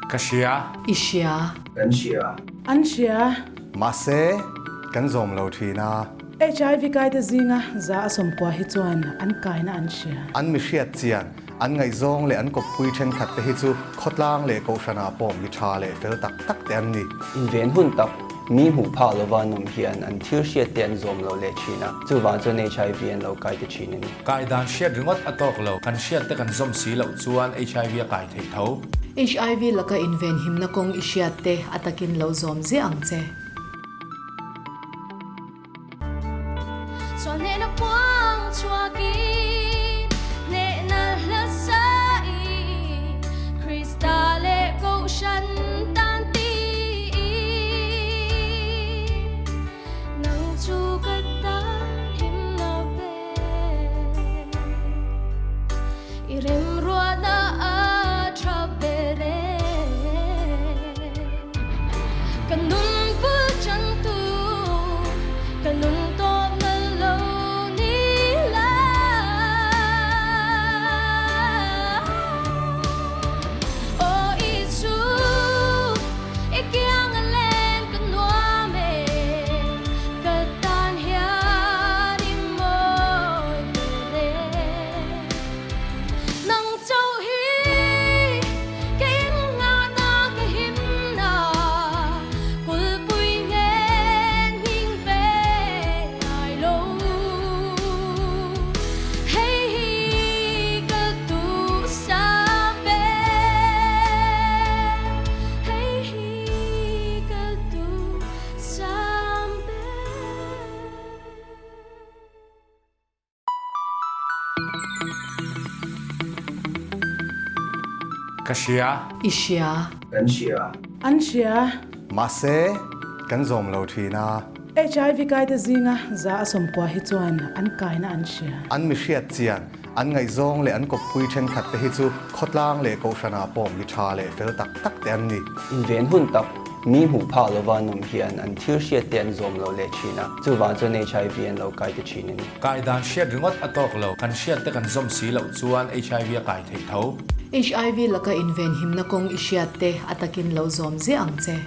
Ka hria. I hria. Kan hria. An hria. Mahse, kan zawm lo thin a. HIV kaite zinga za a sawmkua hi chuan an kaina an hria. An mi hriat chian, an ngaihzawng leh an kawppui thenkhat te hi chu khawtlang leh kohhranah pawh mi tha leh fel tak tak te an ni. Inven hun tak, mi hmuh phah lova an awm hian an thil hriat te an zawm lo leh thin a, chuvang chuan HIV an lo kai ta thin a ni. Kai dan hriat ringawt a tawk lo, kan hriat te kan zawm si loh chuan HIV a kai theih tho. HIV laka inven himna kawng i hriat te a takin lo zawm ziah ang che. Ka hria. I hria. Kan hria. An hria. Mahse, kan zawm lo thin a. HIV kaite zinga za a sawmkua hi chuan an kaina an hria. An mi hriat chian, an ngaihzawng leh an kawppui thenkhat te hi chu khawtlang leh kohhranah pawh mi tha leh fel tak tak te an ni. Inven hun tak, mi hmuh phah lova an awm hian an thil hriat te an zawm lo leh thin a, chuvang chuan HIV an lo kai ta thin a ni. Kai dan hriat ringawt a tawk lo, kan hriat te kan zawm si loh chuan HIV a kai theih tho. HIV laka inven himna kawng i hriat te a takin lo zawm ziah ang che.